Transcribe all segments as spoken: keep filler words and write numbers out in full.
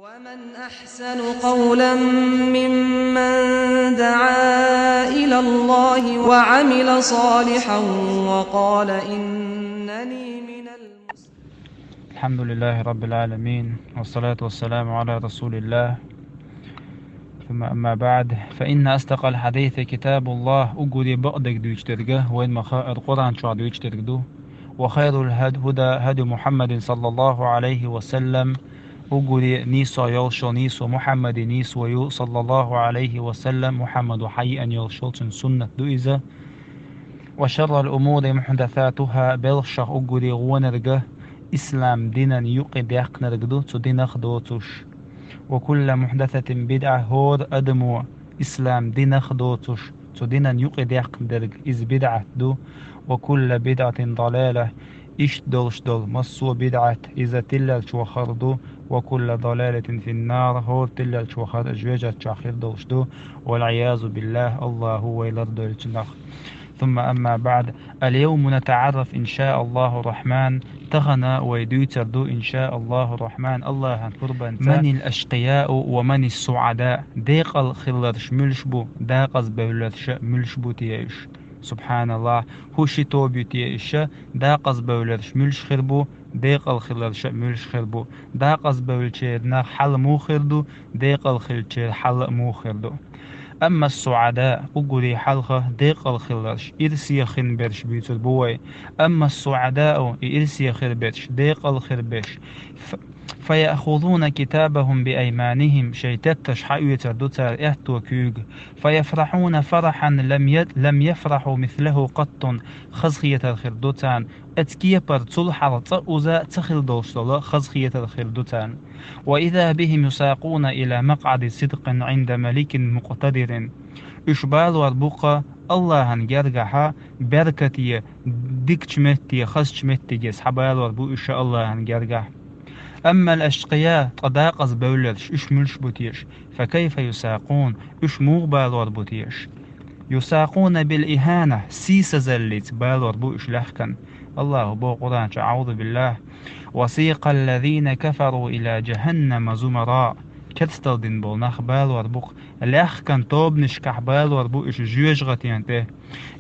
ومن أحسن قولا ممن دعا إلى الله وعمل صالحا وقال إنني من المسلمين. الحمد لله رب العالمين، والصلاة والسلام على رسول الله. ثم أما بعد، فإن أصدق الحديث كتاب الله. Уггаре бакъдерг дуьйцуш дерг вайна маха ара Къуръан чохь дуьйцуш дерг ду. وخير الهدى هدى محمد صلى الله عليه وسلم. Уггаре нийсо йолуш йолу нийсо Мухьаммадан нийсо ю, صلى الله عليه وسلم, Мухьаммада хьайеана йолуш йолу цуьнан суннат ду иза. وشر الأمور محدثاتها. Белхашах уггаре вонарг ислам динан юкъа даьккхинарг ду, цу динах доцуш. وكل محدثة بدعة. ХӀора адамо ислам динах доцуш, цу динан юкъа даьккхина дерг, иза бидӀат ду. وكل بدعة ضلالة. Иштта долуш долу массо а бидӀат, иза тиллалчу вахар ду. وكل ضلالة في النار. ХӀора тиллалчу вахар жоьжат чохь хир долуш ду. والعياذ بالله. Аллахо вай лардойла цунах. ثم أما بعد، اليوم نتعرف إن شاء الله الرحمن. Тахана вай дуьйцур ду, إن شاء الله الرحمن, Аллахьан пурбанца, من الأشقياء ومن السعداء. Декъала хилларш муьлш бу, декъаза бевлларш муьлш бу те уьш? СубхьаналлахӀ, хӀун ши тоба ю те уьш? Декъаза бевлларш муьлш хир бу, декъала хилларш муьлш хир бу? Декъаза бевллачеран хьал муха хир ду, декъала хиллачеран хьал муха хир ду? أما السعداء, уггаре хьалха декъала хилларш, ирсе хин берш буьйцур бу вай. أما السعداء, и ирсе хир берш, декъала хир берш, ف-، فيأخذون كتابهم بأيمانهم, шайн тептарш хьаоьцур ду цара аьтто куьйга. فيفرحون فرحا لم ي-، لم يفرحوا مثله قط, хазахетар хир ду царна, оцу кепара цул хьалха цкъа уза ца хилла долуш долу хазахетар хир ду царна. وإذا بهم يساقون إلى مقعد صدق عند مليك مقتدر. Уьш балор бу-кх Аллахьан гергахьа беркате, дикачу метте, хазачу меттиге схьабалор бу уьш Аллахьан гергахь. أما الأشقياء, ткъа декъаза бевлларш, уьш муьлш бу теша? فكيف يساقون, уьш муха балор бу теша? يساقون بالإهانة, сийсазаллица балор бу уьш лаьхкина. Аллахо боху Къуръан чу, أعوذ بالله: وسيق الذين كفروا إلى جهنم زمرا. Керстал дина болу нах балор бу-кх, лаьхкина тобанашкахь балор бу уьш жоьжахатина тӀе.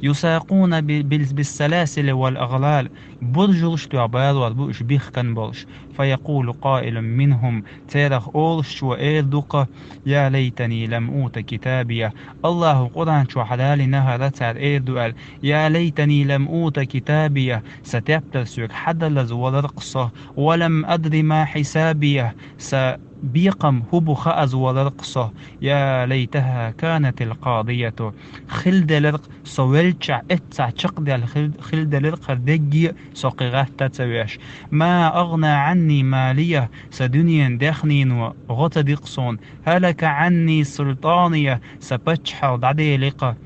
يساقون ب-، بال-، بالسلاسل والأغلال, буржалш тоьхна балор бу уьш бихкина болуш. فيقول قائل منهم, церах олучо эр ду-кх: يا ليتني لم أوت كتابيه. Аллахо Къуръан чохь далийна хӀара цара эр ду аьлла: يا ليتني لم أوت كتابيه, сан тептар соьга хьадалаза валар-кх со, ولم أدر ما حسابيه, сан бекхам хӀун бу хааза валар-кх со, يا ليتها كانت القاضية. Хилла делар-кх со веллачохь эццахь чекхдаьлла хил-, хилла делар-кх хӀара дерриге а со кхин гӀатта ца веш. ما أغنى عني ماليه, сан дуьненан даьхнино гӀо ца ди-кх суна. هلك عني سلطانيه, сан паччахьалла дӀадели-кх.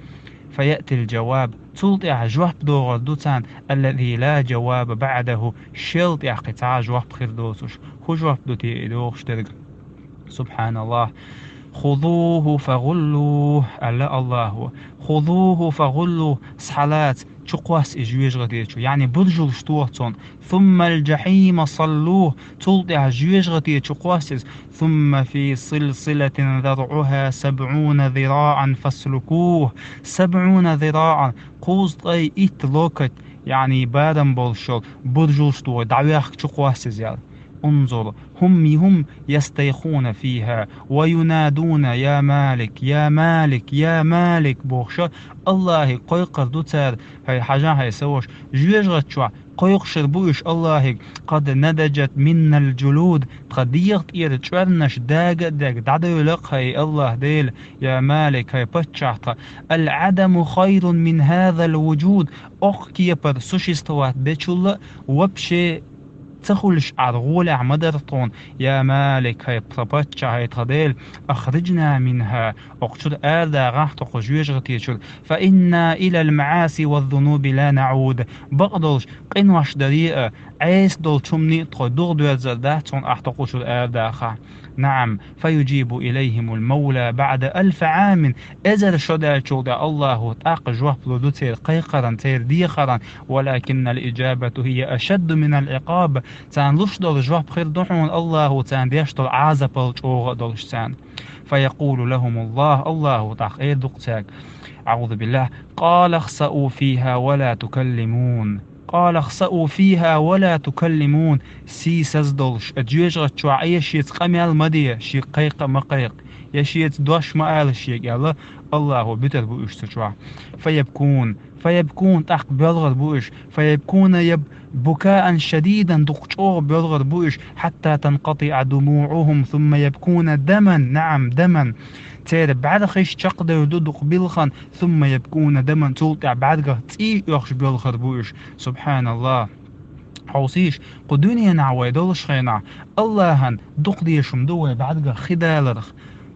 فيأتي الجواب, цул тӀаьхьа жоп догӀур ду царна, الذي لا جواب بعده, шел тӀаьхьа кхин цхьа а жоп хир доцуш. ХӀун жоп ду те и догӀуш дерг? СубхьаналлахӀ. خذوه فغلوه, аьлла Аллахо. خذوه فغلوه, схьалаца, чукхосса и жоьжахате чу, яъни буржалш тоха цунна. ثم الجحيم صلوه, цул тӀаьхьа жоьжахате чу кхосса иза. ثم في سلسلة ذرعها سبعون ذراعا فاسلكوه. سبعون ذراعا, кхузткъе итт локоть, яъни барам болуш йолу буржалш тоха, дӀавехка чукхосса иза аьлла. انظر، هم، هم يستيقون فيها وينادون: يا مالك، يا مالك، يا مالك, бохуш, Аллахе кхойкхур ду цара, хӀай хьажахь, хӀай сан ваша, жоьжахати чохь кхойкхуш хир бу уьш Аллахе: قد نضجت منا الجلود, тхан дегӀан тӀера чӀоьрнаш дага а даьгна, дӀадевлла-кх, хӀай Аллах Дела, я Малик, хӀай паччахь тхан. العدم خير من هذا الوجود, окху кепара существовать дечул а вообще ца хуьлуш Ӏар гӀолехь ма дара тхуна, я Малик, хӀай тхан паччахь, хӀай тхан Дела, أخرجنا منها, окху чуьра арадагӀахь тхо кху жоьжахати чуьра, فإنا إلى المعاصي والذنوب لا نعود, бакъдолуш къинош даре а, Ӏеса долчу хӀумане а тхо дугӀу доьрзур дац хьуна ахь тхо кху чуьра арадахахь. نعم، فيجيب إليهم المولى بعد ألف عام, эзар шо даьллачул тӀаьхьа Аллахо тӀаккха жоп лур ду церан кхайкхаран, церан дехаран, ولكن الإجابة هي أشد من العقاب, Царна луш долу жоп хир ду хьуна Аллахо царна деш долу Ӏазапал чӀогӀа а долуш царна. فيقول لهم الله, Аллахо тӀаккха эр ду-кх цаьрга, أعوذ بالله: قال اخسئوا فيها ولا تكلمون. قال اخسئوا فيها ولا تكلمون. Сийсаз долуш, а, жоьжахати чохь Ӏе, шеца къамел ма де, шега кхайкха а ма кхайкха, я шеца дош ма ала шега аьлла, Аллахо буьтур бу уьш цу чохь. فيبكون, فيبكون, тӀаккха боьлхур бу уьш, فيبكون يب-, بكاء شديدا, дукха чӀогӀа боьлхур бу уьш, حتى تنقطع دموعهم ثم يبكون دما, نعم, دما. Церан бӀаьрхиш чекхдевр ду дукха билхина, ثم يبكون دما, цул тӀаьхьа бӀаьргах цӀий оьхуш боьлхур бу уьш. Субханаллах. Хьовсийша, кху дуьненахь вай долуш хенахь, Аллахьан дукха дезаш хӀума ду вай бӀаьргах хи даларх.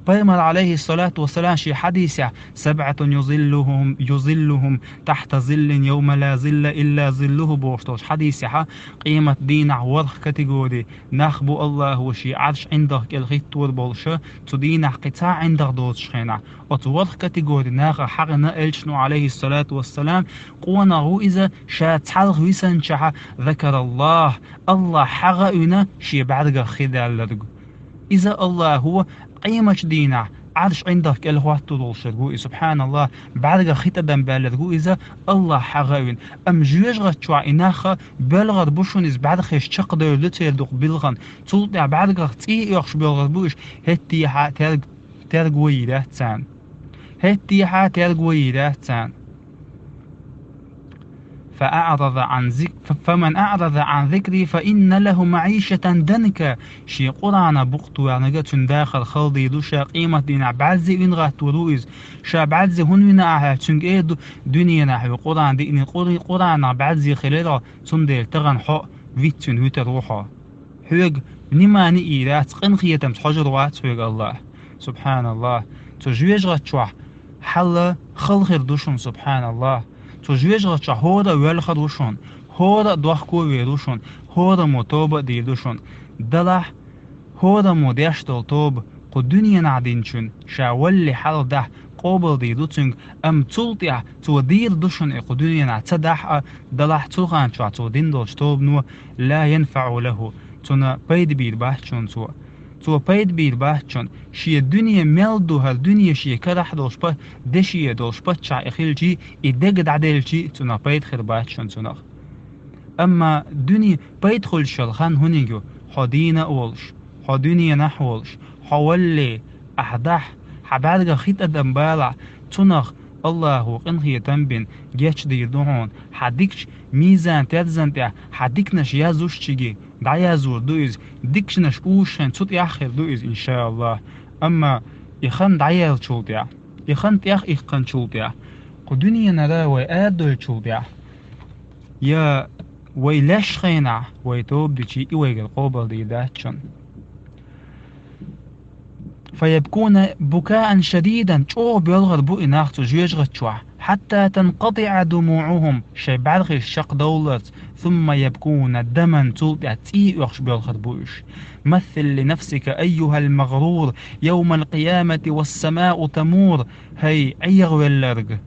Пайхамар, Ӏалайхиссалату вассалам, шен хьадисехь: سبعة يظلهم, يظلهم تحت ظله يوم لا ظل إلا ظله, бохуш долчу хьадисехь, къемат дийнахь ворхӀ категори нах бу Аллахо шен Ӏарш ӀиндагӀ кӀел хӀиттор болуша, цу дийнахь кхин цхьа ӀиндагӀ доцуш хенахь. Оцу ворхӀ категори нахах хьахийна элчано, Ӏалайхиссалату вассалам, къонах ву иза, ша цхьалха висанчохь, ذكر الله, Аллахь хьаха а вина, шен бӀаьргах хи даьлларг. Иза Аллахо къемат дийнахь Ӏарш ӀиндагӀ кӀел хӀоттор волуш верг ву и, субханаллах, бӀаьргах хи тӀадам баьлларг ву иза, Аллахь хьаха а вина. Амма жоьжахати чохь и нах боьлхур бу шуна иза бӀаьрхиш чекхдевр ду церан дукха билхина, цул тӀаьхьа бӀаьргах цӀий оьхуш боьлхур бу уьш, хӀеттехьа терг-, терго йийр яц царна. ХӀеттехьа терго йийр яц царна. فأعرض عن ذك-، فمن أعرض عن ذكري فإن له معيشة ضنكا. Шен Къуръана букъ тоьхнарг, цуьнан дахар хала дийр ду, ша къемат дийнахь бӀаьрзе вина гӀаттор ву иза. Ша бӀаьрзе хӀунда вина ахьа, цуьнга эр ду, дуьненахь хьоьга Къуръан диънарг, Къур-, Къуръанах бӀаьрзе хилира хьо, цундела тахана хьо виц вина вуьтур ву хьо. Хьоьга внимание йийр яц, къинхетамца хьожур вац хьоьга Аллахь. Субханаллах. Цу жоьжахати чохь хьал хала хир ду шуна, субханаллах. Цу жоьжахати чохь хӀора а воьлхур ву шуна, хӀора а дохко а вер ву шуна, хӀораммо тоба а дийр ду шуна. Делахь, хӀораммо деш долу тоба, кху дуьненахь динчун ша валале хьалха дахь, къобалдийр ду цуьнга, амма цул тӀаьхьа цо дийр ду шуна и кху дуьненахь ца дахь а, делахь цу хан чохь цо дина долчу тобано لا ينفع له, цунна пайда бийр бац шуна цо. Цо пайда бийр бац шуна, шен дуьне мел ду хӀара дуьне шен карахь долуш па-, деше долуш паччахь и хилчий, и дега дӀаделчий, цунах пайда хир бац шуна цунах. Амма дуьне пайда хуьлуш йолу хан хӀуниг ю, хьо дийна а волуш, хьо дуьненахь а волуш, хьо валале, ахь дахь, хьан бӀаьргах хи тӀадам балахь, цунах Аллахо къинхетам бина гечдийр ду хьуна, хьан дикачу мизан-терзан тӀехь хьан диканаш яздеш чиги дӀаяздийр ду иза, диканаш уьш хьайн цу тӀехь хир ду иза, иншааллах. Амма и хан дӀаяьллачул тӀехь, и хан тӀех иккханчул тӀехь, кху дуьненара вай арадоьллачул тӀехь, я вай леш хенахь, вай тоба дичий, и вайгара къобалдийр дац шуна. فيبكون بكاء شديدا, чӀогӀа боьлхур бу и нах цу жоьжахати чохь, حتى تنقطع دموعهم, шайн бӀаьрхиш чекхдовлларца, ثم يبكون دما, цул тӀаьхьа цӀий оьхуш боьлхур бу уьш. مثل لنفسك أيها المغرور يوم القيامة والسماء تمور, хӀай Ӏехавелларг,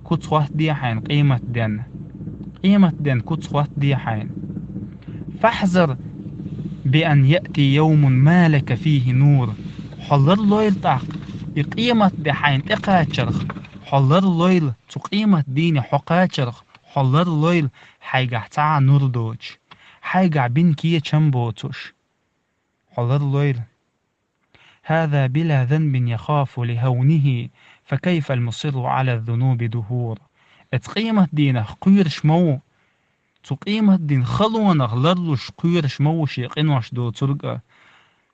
куц хӀоттаде хьайна къематденна. Къематденна куц хӀоттаде хьайна. فاحذر بأن يأتي يوم ما لك فيه نور. Хьо ларлойла тӀаккха и къематде хьайна тӀекхачарх, хьо ларлойла цу къематдийне хьо кхачарх, хьо ларлойла хьайгахь цхьа а нур доцуш, хьайгахь бина кечам боцуш. Хьо ларлойла. هذا بلا ذنب يخاف لهونه، فكيف المصر على الذنوب دهور. Эцу къематдийнах кхоьруш ма ву, цу къематдийнан халонах ларлуш кхоьруш ма ву шен къинош доцург а,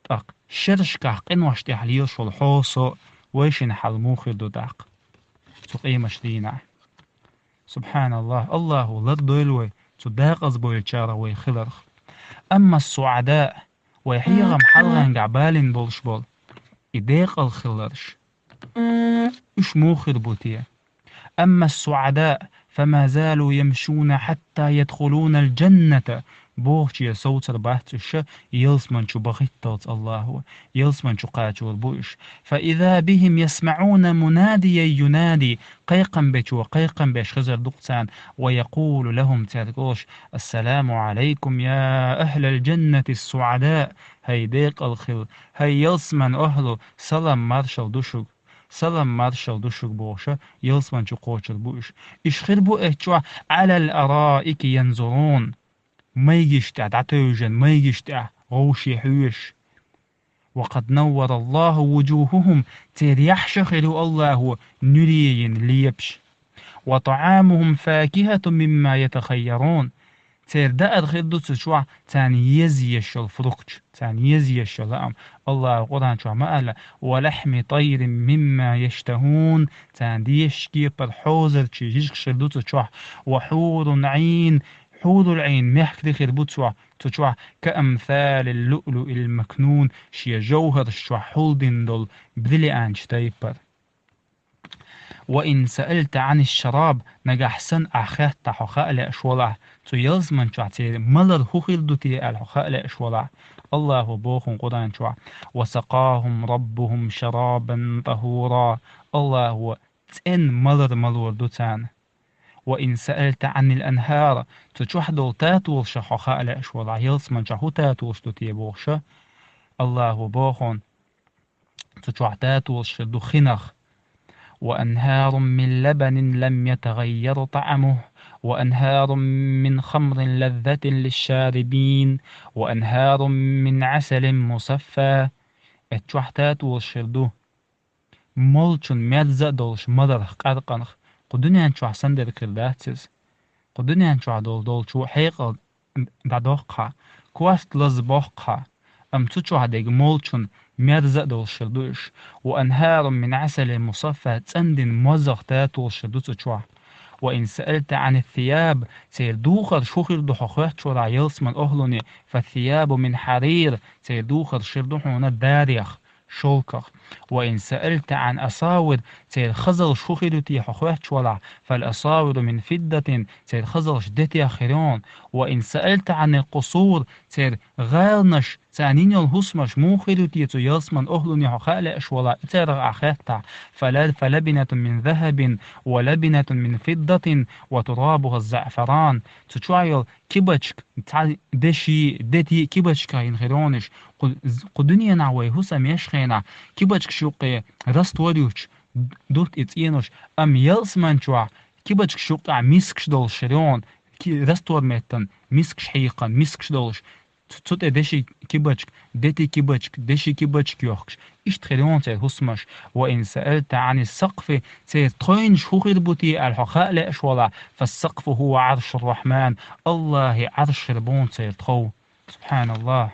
тӀаккха шерашкахь къинош тӀехь лелаш волу хьо а, со а, вайшинна хьал муха хир ду тӀаккха цу къематдийнахь? Субханаллах, Аллахо лардойла вай цу декъазбевллачарах вай хиларх. أما السعداء, вай хьехам хьалхенгахь балийна болуш болу и декъала хиларш, уьш муха хир бу те? أما السعداء فما زالوا يمشون حتى يدخلون الجنة. бохуче совцар бац уьш, ялсман чу бахитталц Аллахо, ялсман чу кхачор бу уьш. فإذا بهم يسمعون مناديا ينادي, кхайкхам бечо кхайкхам беш хезар ду-кх царна, ويقول لهم, цаьрга олуш: السلام عليكم يا أهل الجنة السعداء, хӀай декъала хила, хӀай ялсман охӀла, салам маршалла ду шуьга, салам маршалла ду шуьга бохуша, ялсман чу кхочур бу уьш. Уьш хир бу эццу чохь على الأرائك ينظرون, майгаш тӀехь дӀатевжина, майгаш тӀехь гӀовше хьоьжуш. وقد نور الله وجوههم, церан яххьаш хир ю Аллахо нуьре йина лепаш. وطعامهم فاكهة مما يتخيرون, церан даар хир ду цу чохь царна еза езаш йолу фрукташ, царна еза езаш йолу лаам. Аллахо Къуръан чохь ма аьлла: ولحم طير مما يشتهون, царна дезачу кепара хьозарчийн жижигаш хир ду цу чохь. وحور عين, хьурул Ӏийн мехкарий хир бу цу чохь, цу чохь, كأمثال اللؤلؤ المكنون, шен жовхӀарш чохь хьулдина долу бриллианташ тайпара. وإن سألت عن الشراب, нагахь санна ахь хеттахь хьо хаа лаьаш волахь, цу ялсман чохь церан малар хӀун хир ду те аьлла хьо хаа лаьаш волахь, Аллахо боху Къуръан чохь: وسقاهم ربهم شرابا طهورا, Аллахо цӀена малар малор ду царна. وإن سألت عن الأنهار, цу чохь долу татолашах хьо хаа лаьаш волахь, ялсман чохь хӀун татолаш ду те бохуша, Аллахо боху, цу чохь татолаш хир ду хинах. وأنهار من لبن لم يتغير طعمه وأنهار من خمر لذة للشاربين وأنهار من عسل مصفى. Эццу чохь татолаш хир ду молчун мерза а долуш маларх, къаьркъанах, кху дуьнен чохь санна дерг хир дац иза. Кху дуьнен чохь долу долчо хьекъал дӀадоккхахьа, кост лазабоккхахьа, амма цу чохь дерг молчун мерза а долуш хир ду уьш. وأنهار من عسل مصفى, цӀандина мозах татолаш хир ду цу чохь. وإن سألت عن الثياب, церан духарш хӀун хир ду хьо хоьттуш волахь ялсман охӀлуне, فالثياب من حرير, церан духарш хир ду хьуна дарех, шелках. وإن سألت عن أساور, церан хазалш хӀун хир ю те хьо хоьттуш волахь, فالأساور من فضة, церан хазалш детех хир ю хьуна. وإن سألت عن القصور, церан гӀаланаш, царна йина йолу хӀусамаш муха хир ю те цу ялсман охӀлуне хьо хаа лаьаш волахь, и царах ахь хеттахь, فل-, فلبنة من ذهب ولبنة من فضة وترابها الزعفران. Цу чохь йолу кибачка, цхьа деши, дети кибачках йина хир ю хьуна уьш. Кху, кху дуьненахь вай хӀусам еш хенахь, кибачкаш юккъе раствор юьттуш, дутт и цӀенош, амма ялсман чохь кибачкаш юккъехь мискаш долуш хир ю хьуна, ки-, раствор меттан мискаш хьийкхина, мискаш долуш, цу, цу тӀе деши кибачка, дети кибачка, деши кибачка йохкуш, иштта хир ю хьуна церан хӀусамаш. وإن سألت عن السقف, церан тхойнаш хӀун хир бу те аьлла хьо хаа лаьаш волахь, فالسقف هو عرش الرحمن, Аллахьан Ӏарш хир бу хьуна церан тхов. سبحان الله.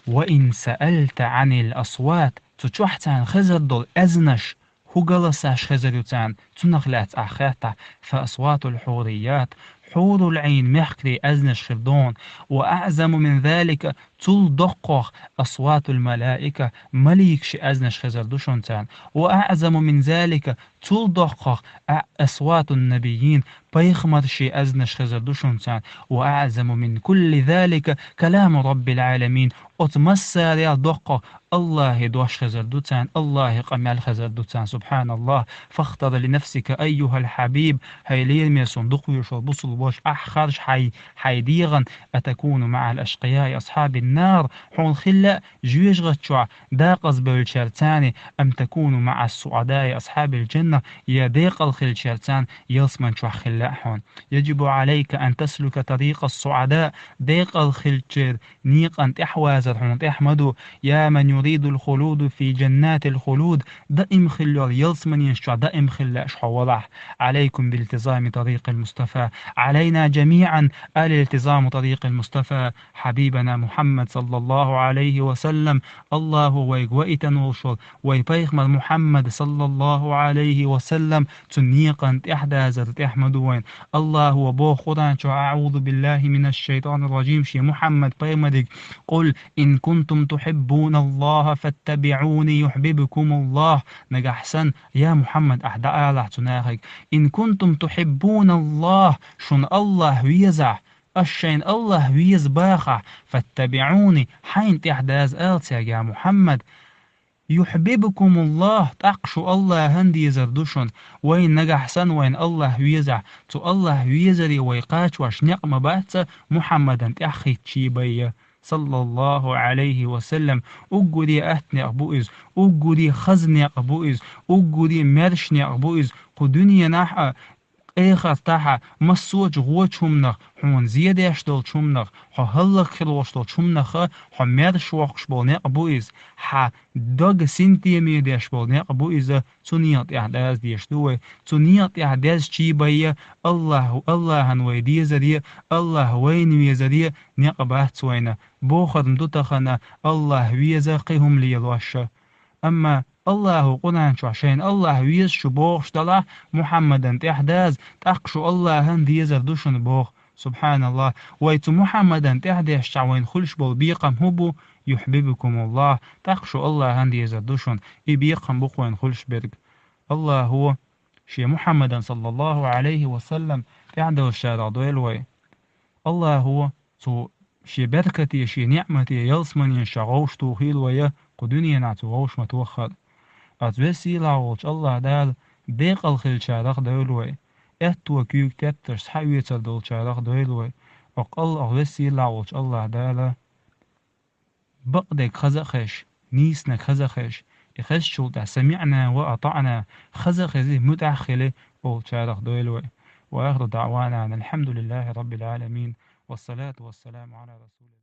وإن سألت عن الأصوات, цу чохь царна хезар долу аьзнаш, хӀун голосаш хезар ю царна, цунах лаьцна ахь хеттахь, فأصوات الحوريات, хьурул Ӏийн мехкарийн аьзнаш хир ду хьуна, وأعظم من ذلك, цул доккхох, أصوات الملائكة, маликашийн аьзнаш хезар ду шуна царна, وأعظم من ذلك, цул доккхох, а-, أصوات النبيين, пайхамаршийн аьзнаш хезар ду шуна царна, وأعظم من كل ذلك كلام رب العالمين, оцу массарел доккхох Аллахьан дош хезар ду царна, Аллахьан къамел хезар ду царна. سبحان الله. فاختر لنفسك أيها الحبيب, хӀай лераме суна дукха везаш волу бусулба ваша, ахь харжа хьайн, хьайн дегӀан, أتكون مع الأشقياء أصحاب النار, хьуна хила лаьа жоьжахати чохь декъазбевллачаьрца, أم تكون مع السعداء أصحاب الجنة, я декъала хиллачаьрца ялсман чохь хила лаьа хьуна. يجب عليك أن تسلك طريق السعداء, декъала хиллачеран некъан тӀаьхьавазар хьуна тӀехь ма ду. يا من يريد الخلود في جنات الخلود, даим хила йолу ялсманеш чохь даим хила лаьаш хьо валахь. عليكم بالتزام طريق المصطفى, علينا جميعا الالتزام طريق المصطفى حبيبنا محمد صلى الله عليه وسلم. Аллахо вайга ваийтина волуш волу вайн пайхамар Мухьаммад, саллаллаху Ӏалайхи ва саллам, цуьнан некъан тӀаьхьадазар тӀехь ма ду вайна. Аллахо боху Къуръан чохь: أعوذ بالله من الشيطان الرجيم, шен Мухьаммад пайхамарига: قل إن كنتم تحبون الله فاتبعوني يحببكم الله. Нагахь санна, я Мухьаммад, ахь дӀаалахь цу нахе: إن كنتم تحبون الله, шуна Аллах везахь, Аш шайн Аллахь веза бахахь, فاتبعوني, хьайна тӀехь даза ала цаьрга, Мухьаммад, يحببكم الله, тӀаккха шу Аллахьан дезар ду шуна. Вайн нагахь санна вайн Аллахь везахь, цу Аллахь везаре вай кхачош некъ ма бац Мухьаммадан тӀехь хетчий байя, саллаллаху Ӏалайхи ва саллам. Уггаре атта некъ бу иза, уггаре хаза некъ бу иза, уггаре маьрша некъ бу иза. Кху дуьненахь а, эхартахь а, массочу гӀочу хӀуманах, хьуна зе деш долчу хӀуманах, хьо хӀаллакьхир волуш долчу хӀуманах а хьо маьрша воккхуш болу некъ бу иза. Хьан дог синтеме деш болу некъ бу иза, цу некъа тӀехь даза дезаш ду вай. Цу некъа тӀехь дезчий байя, Аллахь, Аллахьан вай дезаре, Аллахь вайна везаре некъ бац вайна. Бохург ду тахана, Аллахь веза кхин хӀума лелош а. Амма Аллахьо Къуръан чохь шайна Аллахь веза шу бохуш делахь, Мухьаммадан тӀехь даза, тӀаккха шу Аллахьан дезар ду шуна боху. Субханаллахь, вай цу Мухьаммадан тӀехь дешчахь вайна хуьлуш болу бекхам хӀун бу? يحببكم الله, тӀаккха шу Аллахьан дезар ду шуна, и бекхам бу-кх вайна хуьлуш берг. Аллахьо шен Мухьаммадан, саллаллаху Ӏалайхи ва саллам, тӀаьхьадевллачарах дойла вай. Аллахьо цу шен беркате, шен неӀмате ялсаманин ша гӀовш тухийла вай, кху дуьненахь цу гӀовш ма тоххара. Ас весийлахь волчу Аллахь Дала декъал хиллачарах дойла вай, аьтто куьйга теттарш схьаоьцур долчарах дойла вай. Оккъал а весийлахь волчу Аллахь Дала бакъдерг хаза а хезаш, нийсаниг хаза а хезаш, и хезачул тӀаьхьа سمعنا وأطعنا, хаза а хезий, муьтӀахь а хилий олучарах дойла вай. وآخر دعوانا أن الحمد لله رب العالمين. والصلاة والسلام على رسول الله.